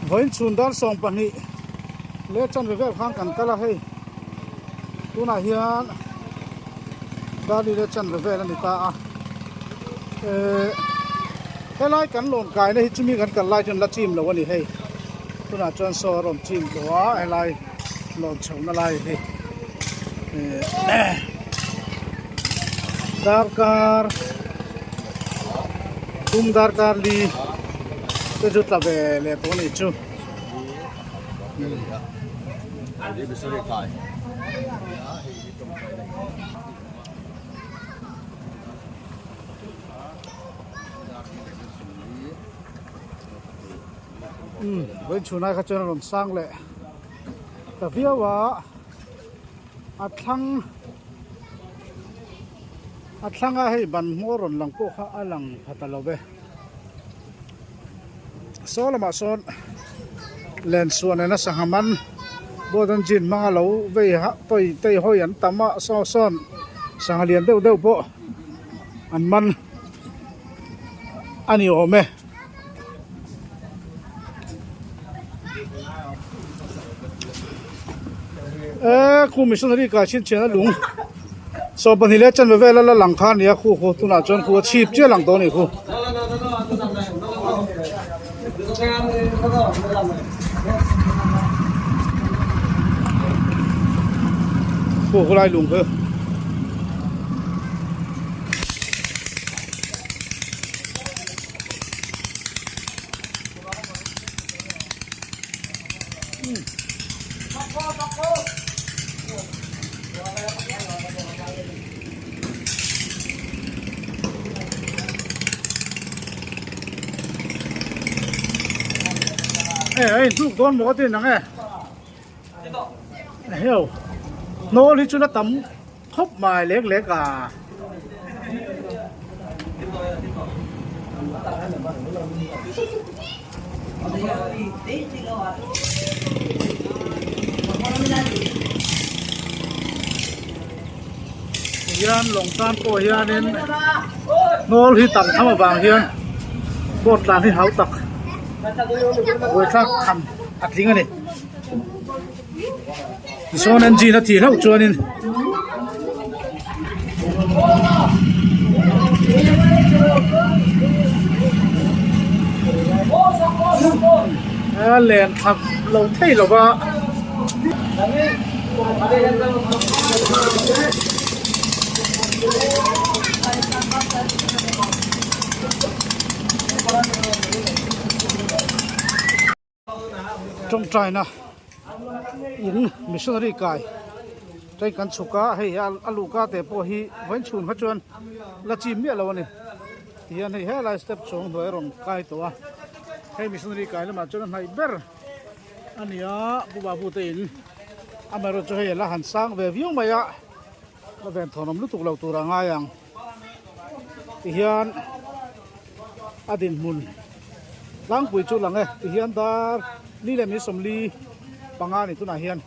Vawiin chhun dar 12 leh chanve vel khan kan kal a hei tunah hian dar li leh chanve vel a ni ta a ehh helai kan lawn kaina hi chumi kan kal lai chuan la chim lo a ni hei tunah chuan saw a rawn chim tawh a helai lawn chhohna lai hi ehh darkar tum darkar li te chu tla ve leh tawh a nih chu. Umm vawiin chhunah kha chuan a rawn sang leh ta viau a a thlang a thlanga hei ban hmawr rawn lang pawh kha a lang pha ta lo ve saw lamah sawn lensuah nena sangha man boat an jean hmanga lo vei ha tawi tei hawi an tam a saw sawn sangha lian deuh deuh pawh an man a ni awm e. Eee khu missionary kai chhinchhian a lung 12 leh chanve vel a la lang kha a nia khu khu tunah chuan khu a chhip chiah lang tawh a ni khu. Khu khu lai lung khu. E hei hnuk dawn maw ka ti nang e heo hnawl hi chu la tam khawp mai lek lek a. Hian lawng tan pawh hianin hnawl hi tam tham avang hian boat tlan hi hau tak buaithlak tham a tling a ni. Tichuan engine a tih hlauh chuanin a len thak lo thei lo va. Tawngtaina in missionary kai train kan chhuk a hei a luhka te pawh hi vawiin chhun kha chuan la chim miah lo a ni tihian hei helai step chhawng hnuai a rawn kai tawh a hei missionary kai lamah chuan a hnaih ber a ni a pu babu te in amaherawhchu chu hei a la han sang ve viau mai a la venthawnawm lutuk lo tur a ngai ang tihian a dinhmun tlangpui chu lang e tihian dar li leh min 40 panga ni tunah hian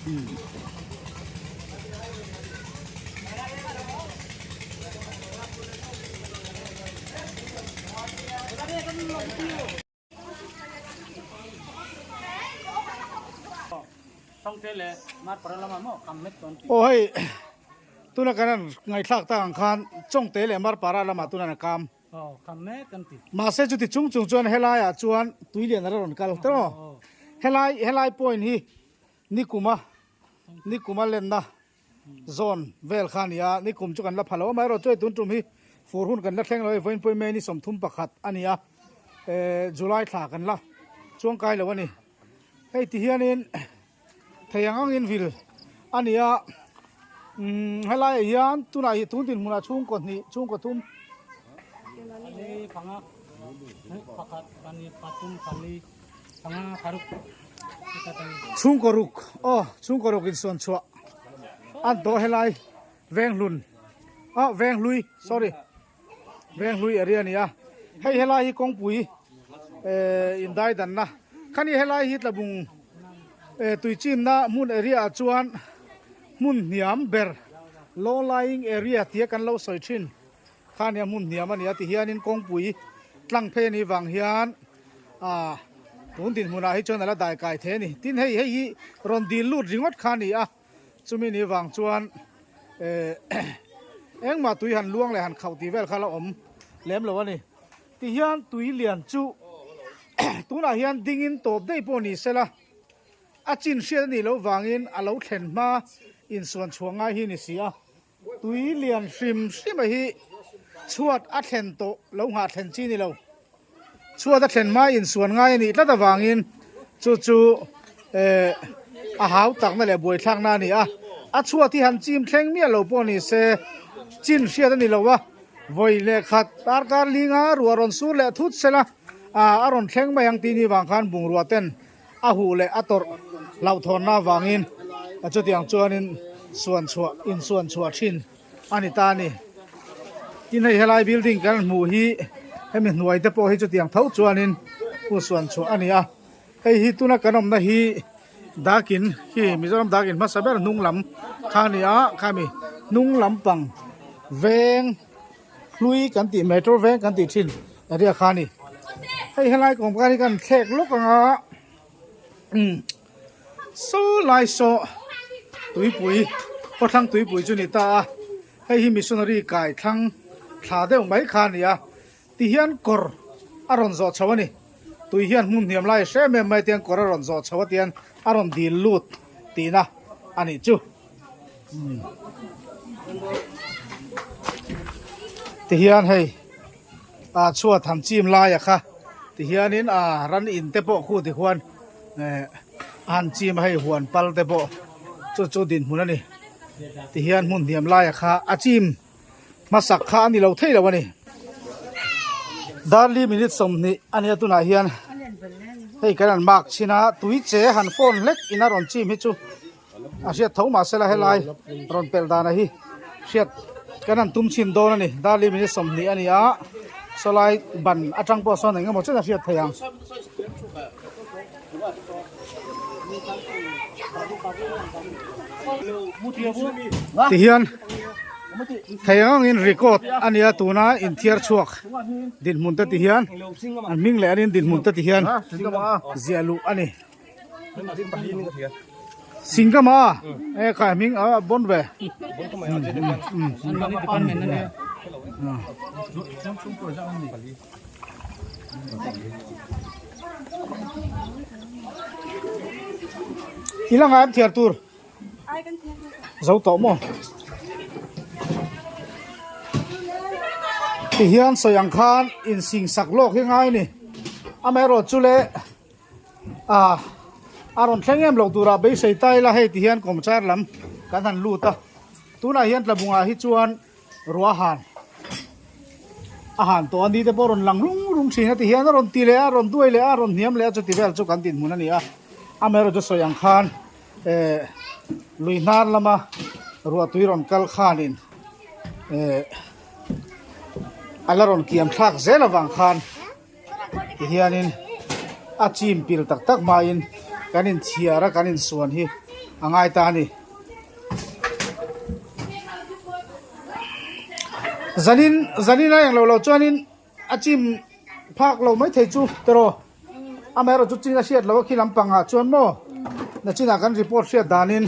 umm. Aw hei tuna kan han ngaihthlak tak ang khan Chawngte leh Marpara lamah tuna an kam mahse chuti chung chung chuan helaiah chuan tui lian a la rawn kal tawh maw helai helai point hi nikuma nikuma lenna zawn vel kha a ni a nikum chu kan la pha lo amaherawh chu hei tun tum hi fur hun kan la thleng lo hei vawiin pawimawh ni 31 a ni a ehh July thla kan la chuang kai lo a ni hei ti hianin thei ang angin vil a ni a umm helaiah hian tunah hi tun dinhmunah chhungkaw hnih chhungkaw thum. Chhungkaw ruk aw chhungkaw ruk insuan chhuah an tawh helai Venghlun ah Venghlui sorry Venghlui area a ni a hei helai hi kawngpui eh indai danna khani helai hi tlabung eh tuichinna hmun area ah chuan hmun hniam ber low lying area tia kan lo sawi thin. Khania hmun hniam a ni a ti hianin kawngpui tlang phei a nih vang hian. Aa tun dinhmunah hi chuan a la dai kai thei a ni. Tin hei hei hi rawn dil lut ringawt kha a ni a, chumi ni vang chuan eh engmah tui han luang leh han khauh tih vel kha la awm lem lo a ni. Tihian tui lian chu tunah hian dingin tawp daih pawh ni sela a chin hriat a nih loh vangin a lo thlen hma insuan chhuah ngai hi ni si a. Tui lian hrim hrim a hi chhuat a thlen tawh lo nghah thlen chi ni lo. Chhuat a thlen hma insuan ngai a nih tlat avangin chu chu eh a hau takna leh buaithlakna a ni a. A chhuat hi han chim thleng miah lo pawh ni se chin hriat a ni lo a. Vawi leh khat darkar linga ruah rawn sur leh thut sela a rawn thleng mai ang tih ni vang khan bungrua ten a huh leh a tawrh hlauhthawnna avangin chutiang chuanin suan chhuah insuan chhuah thin a ni ta a ni. Tin hei helai building kan hmuh hi hemi hnuai te pawh hi chutiang tho chuanin hu suan chhuah a ni a. Hei hi tuna kan awmna hi dakin hi Mizoram dakin hmasa ber hnung lam kha a ni a khami hnung lampang veng hlui kan tih metro veng kan tih thin area kha a ni. Hei helai kawngka hi kan thlek lawk ang a umm saw lai saw tuipui khawthlang tuipui chu ni ta a hei hi missionary kai thlang thla deuh mai kha a ni a tihian kawr a rawn zawh chho a ni tui hian hmun hniam lai hrem em mai tiang kawr a rawn zawh chho a tian a rawn dil lut tihna a nih chu. Tihian hei ah chhuat han chim laia kha tihianin ah ran in te pawh khu tikhuan eh a han chim a hei huan pal te pawh chu chu dinhmun a ni tihian hmun hniam laia kha a chim hmasak kha a ni lo thei lo a ni. Darli minute 20 a nia tunah hian hei kan han mark chhin a tui che han phone hlek in a rawn chim hi chu. A hriat tho mahsela helai rawn pelh dana hi hriat kan han tum chhin dawn a ni. Darli minute 20 a ni a, sawlai ban atang pawh sawn eng emaw chen a hriat thei ang. Tihian thei ang angin record a nia tuna inthiar chhuak dinhmun te tihian an hming leh an in dinhmun te tihian ziah luh a ni. Singama e khai hming a bon ve. Ila ngai am thiar tur. Zo tawh maw? Tihian sawi ang khan insing sak lawk hi ngai a ni. Amaherawhchu chu le Ah a rawn thleng em lo turah beisei ta ila hei ti hian kawmchar lam kan han lut a tunah hian tlabungah hi chuan ruah han a han tawh a ni te pawh a rawn lang rung rung thin a ti hian a rawn ti leh a rawn duai leh a rawn hniam leh a chuti vel chu kan dinhmun a ni a amaherawhchu sawi ang khan eh lui hnar lama ruahtui rawn kal khanin eh a la rawn kiam thlak zel avang khan. Tihianin a chim pil tak tak hmain kan inchhiar a kan insuan hi a ngai ta a ni. Zanin zanin a englo lo chuanin a chim phak lo mai thei chu tiraw amaherawh chu chin a hriat loh a khi lampangah chuan maw nachinah kan report hriat danin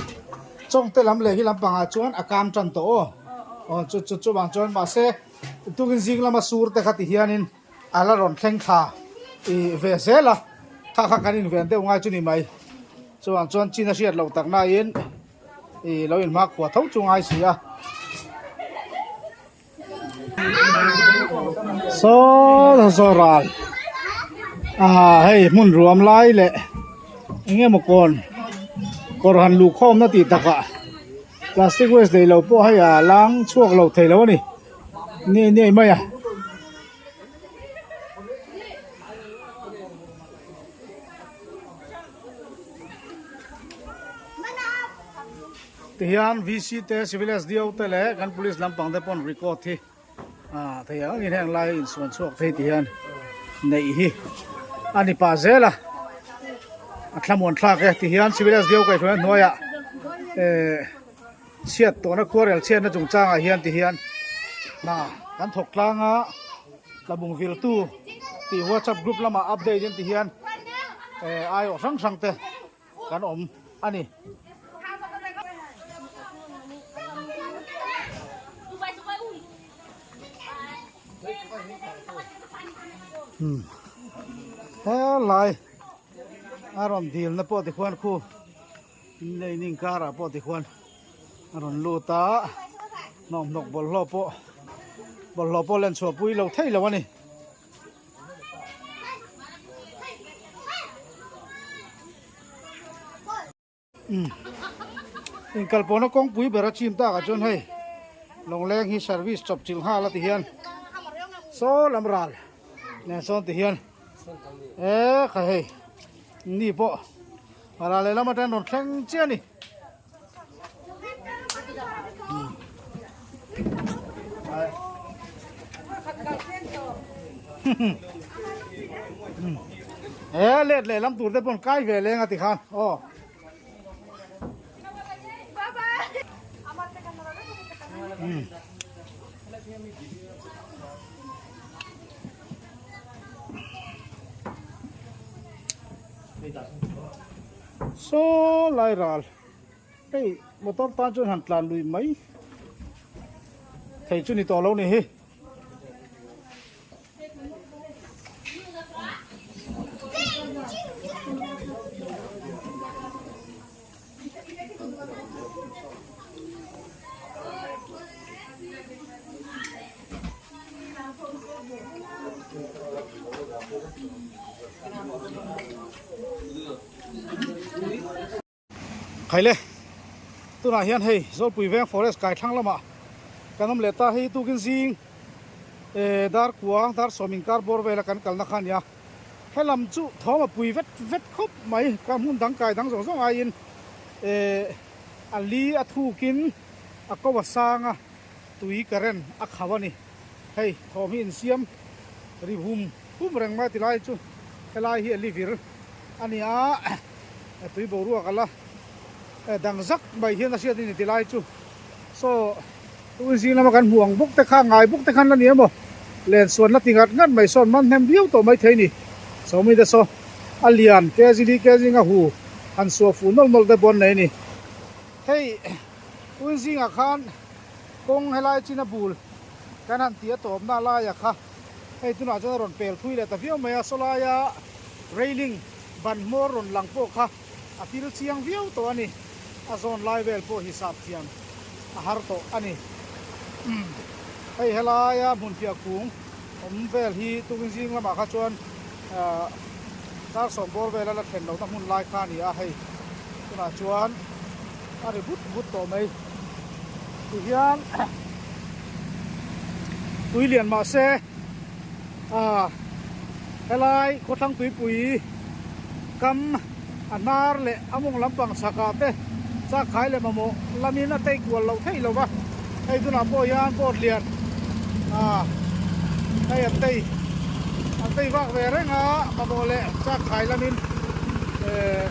chawngte lam leh khi lampangah chuan a kam tan tawh aw aw chu chu chuvang chuan mahse tukin zing lama sur te kha tihianin. A la rawn thleng thla i ve zel a, kha kha kan inven deuh ngai chu ni mai. Chuvang chuan chin a hriat loh tak nain i lo inhma khua tho chu ngai si a. Saw saw ral a hei hmun ruam lai leh eng emaw kawn kawr han luh khawmna tih takah plastic waste nei lo pawh hei a lang chhuak lo thei lo a ni. Ni ni mai a. Tihian VC te Civil SDO te leh kan police lampang te pawn record hi ah thei ang angin heng lai insuan chhuak phei tihian neih hi a ni pah zel a a thlamuan thlak e tihian Civil SDO kaihhruaina hnuaiah eh Chhiat tawhna khuarel chhiatna chungchangah hian ti hian hna kan thawk tlang a, tlabung viltu. tih WhatsApp group lamah update in ti hian aiawh hrang hrang te kan awm a ni. Helai a rawn dilna pawh tikhuan khu lane inkarah pawh tikhuan a rawn lut a hnawmhnawk bawlhhlawh pawh bawlhhlawh pawh len chhuah pui lo thei lo a ni. Inkalpawhna kawngpui ber a chim takah chuan hei lawngleng hi service chawp chilh nghal a ti hian saw lam ral nen sawn ti hian e kha hei ni pawh a ral lehlam atang rawn thleng chiah a ni. He let leh lam tur te pawn kai ve leng a ti khan aw. Saw lai ral hei motor tan chuan han tlan lui mai thei chu ni tawh lo ni hi. Khaile tunah hian hei Zawlpui veng forest kai thlang lamah kan awm leh ta hei tukin zing eh dar kua dar sawm inkar bawr vela kan kalna kha a nia helam chu thawm a pui vet vet khawp mai ka hmun dang kai dang zawng zawng aiin eh a li a thukin a ko a sang a tui current a khauh a ni hei thawm hi insiam ri hum hum reng mai tilai chu helai hi a li vir a ni a tui boruak a la dang zak mai hian a hriat a ni tilai chu saw tun zing lama kan hmuh ang bawk te kha ngai bawk te khan la ni emaw len suan la ti ngat ngat mai sawn man hnem viau tawh mai thei ni sawmi te saw a lian kg li kg nga hu han suah fuh nawlh nawlh te pawh an nei a ni hei tun zingah khan kawng helai chin a bul kan han tih a tawpna laia kha hei tunah chuan a rawn pel thui leh ta viau mai a sawlaia railing ban hmawr rawn lang pawh kha a til chiang viau tawh a ni a zawn lai vel pawh hisap thiam a har tawh a ni hei helaia hmunphiah kung awm vel hi tukin zing lamah kha chuan ahh dar sawm bawr vela la thlen lohna hmun lai kha a ni a hei tunah chuan a ri but but tawh mai tihian tui lian mah se ah helai khawthlang tuipui kam a hnar leh a mawng lampang chhakah te chak khai leh mamawh lamin a tei kual loh theih lo va hei tunah pawh hian boat lian ah hei an tei an tei vak ve reng a mamawh leh chak khai lamin eh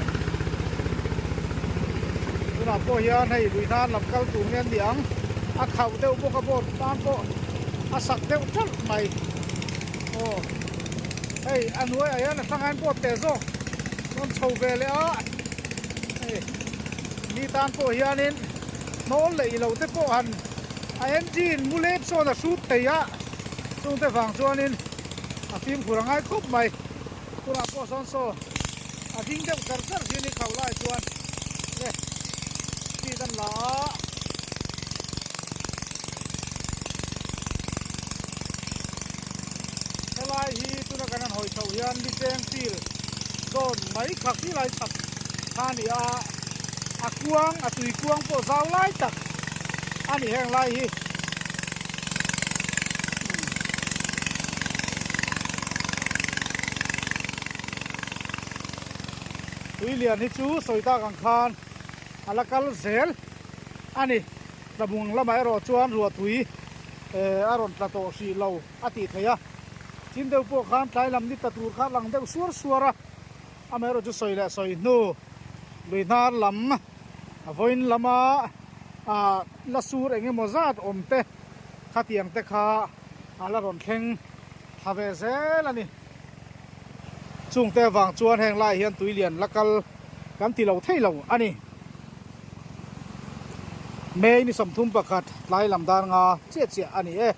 tunah pawh hian hei lui hnar lam kal tur nge an ni ang a khauh deuh bawk a boat tan pawh a sak deuh ṭalh mai aw hei a hnuaiah hian a hrang hian boat teh zawk rawn chho ve leh a hei mi tan pawh hianin hnawl leh ilo te pawh han a engine mu lep sawn a hrut thei a chungte vang chuanin a fimkhur a ngai khawp mai tunah pawh sawn saw a ding deuh char char hi a ni khauh lai chuan le speed an la a. Helai hi tuna kan han hawi chhoh hian Licheng field zawn mai khak hi lai chhak kha a ni a, a kuang a tui kuang pawh zau lai tak a ni heng lai hi. Tui lian hi chu sawi tak ang khan a la kal zel a ni. Tlabung lamah erawh chuan ruahtui a rawn tla tawh hrih lo a tih theih a. Chin deuh pawh khan tlai lam ni tla tur kha a lang deuh suar suar a, amaherawh chu sawi leh sawi hnu lui hnar lam a vawiin lama la sur eng emaw zat awm te khatiang te kha a la rawn thleng thla ve zel a ni. Chungte avang chuan heng laiah hian tui lian la kal kan ti lo thei lo a ni. May ni 31 tlai lam dar nga chiah chiah a ni e.